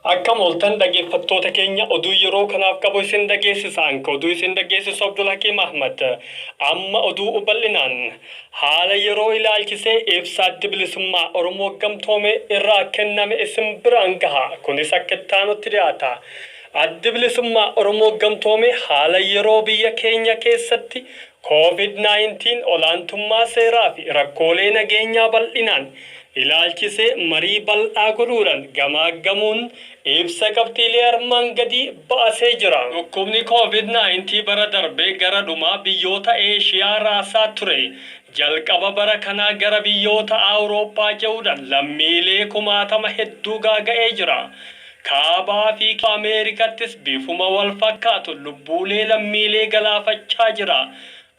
Akkam ooltan dhaggeeffattoota keenya, oduu yeroo kanaaf qabu isin dhageessisa. Anka oduu isin dhageessisu Abdulhakiim Ahmad. Amma oduu bal'inaan. Haala yeroo ilaalchisee ibsa Addi Bilisummaa Oromoo Gamtoome irraa kenname isin biraan gaha. Kunis akka itti aanutti dhiyaata. Addi Bilisummaa Oromoo Gamtoome haala yeroo biyya keenya keessatti Covid-19, olaantummaa seeraa fi rakkoolee nageenyaa bal'inaan ilaalchisee marii bal'aa godhuudhaan gamaaggamuun ibsa qabxiilee armaan gadii baasee jira. Dhukkubni Covid-19 bara darbe gara dhumaa biyyoota Eeshiyaa raasaa ture. Jalqaba bara kanaa gara biyyoota Awurooppaa ce'uudhaan lammiilee kumaatama hedduu gaaga'ee jira. Kaabaa fi Ameerikattis bifuma wal fakkaatu lubbuulee lammiilee galaafachaa jira.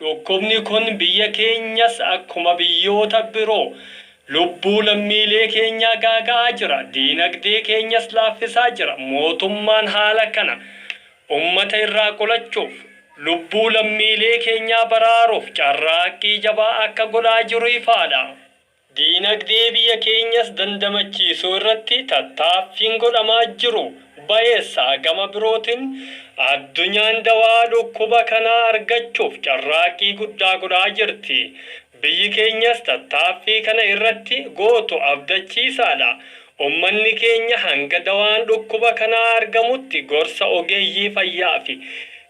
Dhukkubni kun biyya keenyas akkuma biyyoota biroo lubbuu lammiilee keenyaa gaaga'aa jira. Diinagdee keenyas laaffisaa jira. Mootummaan haala kana ummata irraa qolachuuf, lubbuu lammiilee keenyaa baraaruuf carraaqqii jabaa akka godhaa jiru ifaadha. Diinagdee biyya keenyas dandamachiisuu irratti tattaaffiin godhamaa jiru bayeessa. Gama birootiin addunyaan dawaa dhukkuba kanaa argachuuf carraaqqii guddaa godhaa jirti. Biyyi keenyas tattaaffii kana irratti gootu abdachiisaadha. Ummanni keenya hanga dawaan dhukkuba kanaa argamutti gorsa ogeeyyii fayyaa fi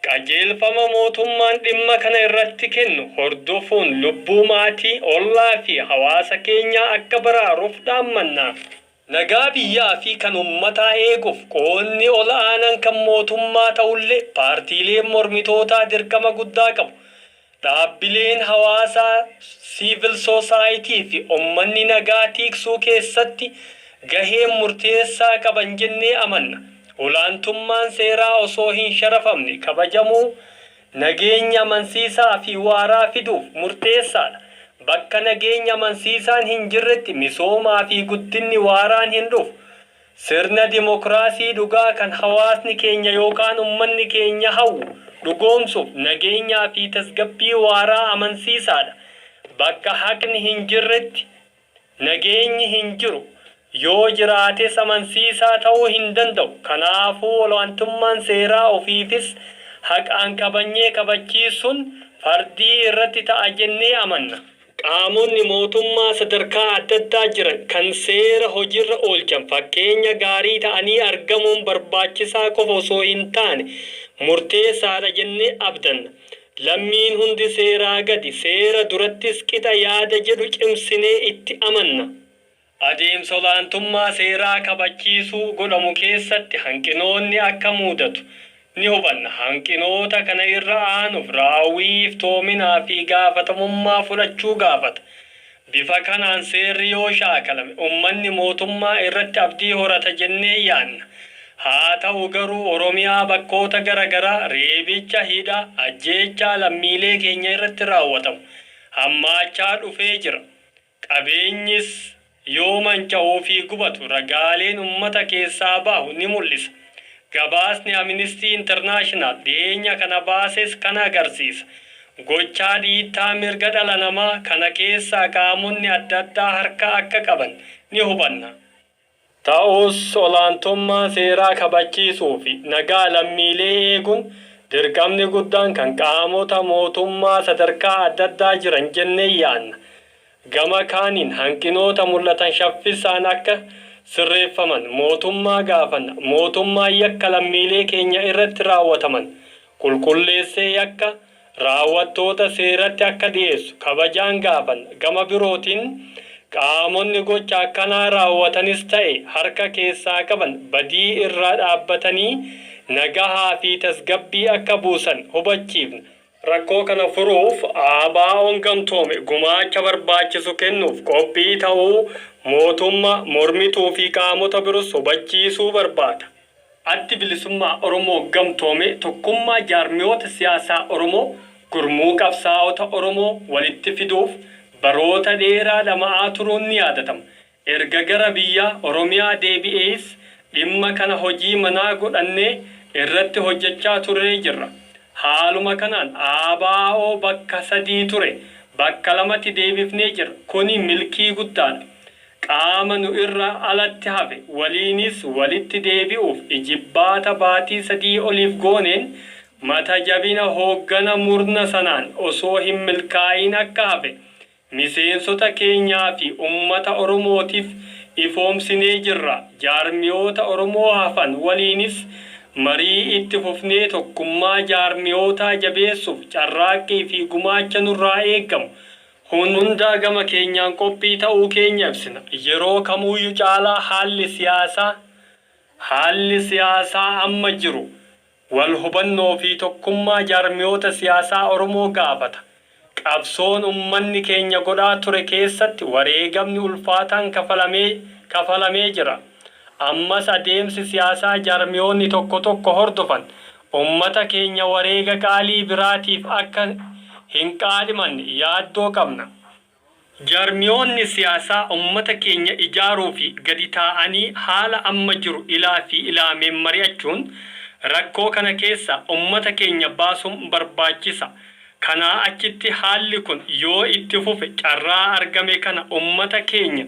qajeelfama mootummaan dhimma kana irratti kennu hordofuun lubbuu maatii, ollaa fi hawaasa keenyaa akka baraaruuf dhaammanna. Nagaa biyyaa fi kan ummataa eeguuf qoodni ol aanaan kan mootummaa ta'ullee, paartiileen mormitootaa dirqama guddaa qabu. Dhaabbileen hawaasaa, civil society, fi ummanni nagaa tiiksuu keessatti gahee murteessaa qaban jennee amanna. Olaantummaan seeraa osoo hin sharafamne kabajamuu nageenya amansiisaa fi waaraa fiduuf murteessaadha. Bakka nageenya amansiisaan hin jirretti misoomaa fi guddinni waaraan hin dhufu. Sirna dimokiraasii dhugaa kan hawaasni keenya yookaan ummanni keenya hawwu dhugoomsuuf nageenyaa fi tasgabbii waaraa amansiisaadha. Bakka haqni hin jirretti nageenyi hin jiru. Yoo jiraates amansiisaa ta'uu hin danda'u. Kanaafuu olaantummaan seeraa ofiifis haqaan kabanyee kabachiisuun fardii irratti ta'a jennee amanna. Qaamonni mootummaa sadarkaa adda addaa jiran kan seera hojiirra oolchan fakkeenya gaarii ta'anii argamuun barbaachisaa qofa osoo hin taane murteessaadha jennee abdanna. Lammiin hundi seeraa gadi, seera durattis qixa yaada jedhu cimsinee itti amanna. Adeemsa olaantummaa seeraa kabachiisuu godhamu keessatti hanqinoonni akka muudatu ni hubanna. Hanqinoota kana irra aanuuf raawwii iftoominaa fi gaafatamummaa fudhachuu gaafata. Bifa kanaan seerri yoo shaakalame ummanni mootummaa irratti abdii horata jennee yaanna. Haa ta'u garuu Oromiyaa bakkoota gara garaa reebicha, hidhaa, ajjeechaa lammiilee keenya irratti raawwatamu hammaachaa dhufee jira. Qabeenyis yoo manca'uu fi gubatu ragaaleen ummata keessaa bahu ni mul'isa. Gabaasni Aministii Internaashinaal dhiheenya kana baases kana agarsiisa. Gochaa dhiittaa mirga dhala namaa kana keessaa qaamonni adda addaa harka akka qaban ni hubanna. Ta'us olaantummaa seeraa kabachiisuu fi nagaa lammiilee eeguun dirqamni guddaan kan qaamota mootummaa sadarkaa adda addaa jiran jennee yaanna. Gama kaaniin hanqinoota mul'atan shaffisaan akka sirreeffaman mootummaa gaafanna. Mootummaan yakka lammiilee keenya irratti raawwataman qulqulleessee yakka raawwattoota seeratti akka dhiyeessu kabajaan gaafanna. Gama birootiin qaamonni gocha akkanaa raawwatanis ta'e harka keessaa qaban badii irraa dhaabbatanii nagahaa fi tasgabbii akka buusan hubachiifna. Rakkoo kana furuuf ABOn Gamtoome gumaacha barbaachisu kennuuf qophii ta'uu mootummaa, mormituu fi qaamota biros hubachiisuu barbaada. Addi Bilisummaa Oromoo Gamtoome tokkummaa jaarmiyoota siyaasaa Oromoo, gurmuu qabsaa'ota Oromoo walitti fiduuf baroota dheeraa dhama'aa turuun ni yaadatama. Erga gara biyyaa, Oromiyaa, deebi'ees dhimma kana hojii manaa godhannee irratti hojjechaa turree jirra. Haaluma kanaan ABO bakka 3 ture bakka 2tti deebifnee jirra. Kuni milkii guddaadha. Qaama nu irraa alatti hafe waliinis walitti deebi'uuf ijibbaata baatii 3 oliif gooneen mata jabina hooggana murna sanaan osoo hin milkaa'iin akka hafe miseensota keenyaa fi ummata Oromootif ifoomsinee jirra. Jaarmiyoota Oromoo hafan waliinis marii itti fufnee tokkummaa jaarmiyootaa jabeessuuf carraaqqii fi gumaacha nurraa eegamu hundaa gama keenyaan qophii ta'uu keenya ibsina. Yeroo kamuuyyu caalaa haalli siyaasaa haalli siyaasaa amma jiru wal hubannoo fi tokkummaa jaarmiyoota siyaasaa Oromoo gaafata. Qabsoon ummanni keenya godhaa ture keessatti wareegamni ulfaataan kafalamee kafalamee jira. Ammas adeemsi siyaasaa jaarmiyoonni tokko tokko hordofan ummata keenya wareega qaalii biraatiif akka hin qaadhimanne yaaddoo qabna. Jaarmiyoonni siyaasaa ummata keenya ijaaruu fi gadi taa'anii haala amma jiru ilaa fi ilaameen mari'achuun rakkoo kana keessaa ummata keenya baasuun barbaachisa. Kanaa achitti haalli kun yoo itti fufe carraa argame kana ummata keenya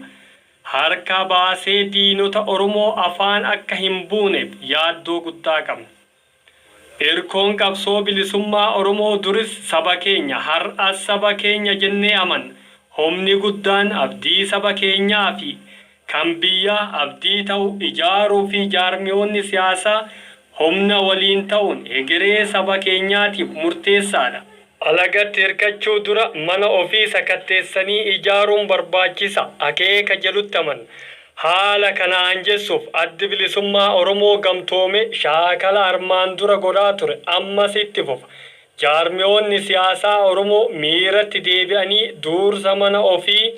harkaa baasee diinota Oromoo afaan akka hin buuneef yaaddoo guddaa qabna. Irkoon qabsoo bilisummaa Oromoo duris saba keenya, har'as saba keenya jennee amanna. Humni guddaan abdii saba keenyaa fi kan biyyaa abdii ta'u ijaaruu fi jaarmiyoonni siyaasaa humna waliin ta'uun hegeree saba keenyaatiif murteessaadha. Alagatti hirkachuu dura mana ofii sakatteessanii ijaaruun barbaachisa akeeka jedhutti amanna. Haala kana aanjessuuf Addi Bilisummaa Oromoo Gamtoome shaakala armaan dura godhaa ture ammas itti fufa. Jaarmiyoonni siyaasaa Oromoo miiratti deebi'anii duursa mana ofii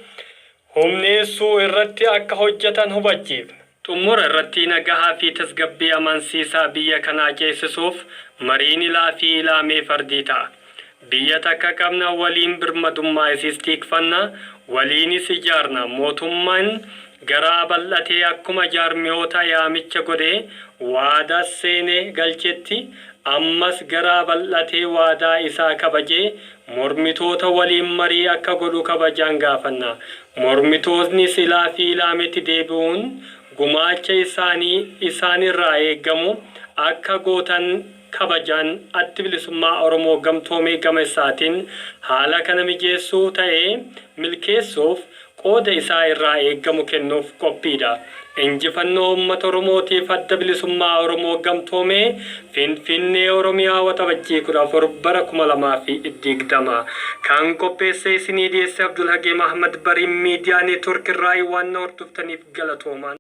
humneessuu irratti akka hojjetan hubachiifna. Xumura irratti nagahaa fi tasgabbii amansiisaa biyya kanaa ceesisuuf mariin ilaa fi ilaamee fardii ta'a. Biyya takka qabna, waliin birmadummaa isiis tiikfanna, waliinis ijaarna. Mootummaan garaa bal'atee akkuma jaarmiyoota yaamicha godhee waadaas seenee galchetti ammas garaa bal'atee waadaa isaa kabajee mormitoota waliin marii akka godhu kabajaan gaafanna. Mormitootnis ilaa fi ilaametti deebi'uun gumaacha isaanii isaanirraa eegamu akka gootan kabajaan Addi Bilisummaa Oromoo Gamtoomee gama isaatiin haala kana mijeessuu ta'ee milkeessuuf qooda isaa irraa eegamu kennuuf qophiidha. Injifannoo Uummata Oromootiif Adda Bilisummaa Oromoo Gamtoomee Finfinnee Oromiyaa Waxabajjii 14 bara 2020 kan qopheessee isinii dhiyeesse Abdulhakeem Ahmad Barii Miidiyaa Neetwork irraa waan na hordoftaniif galatoomaan.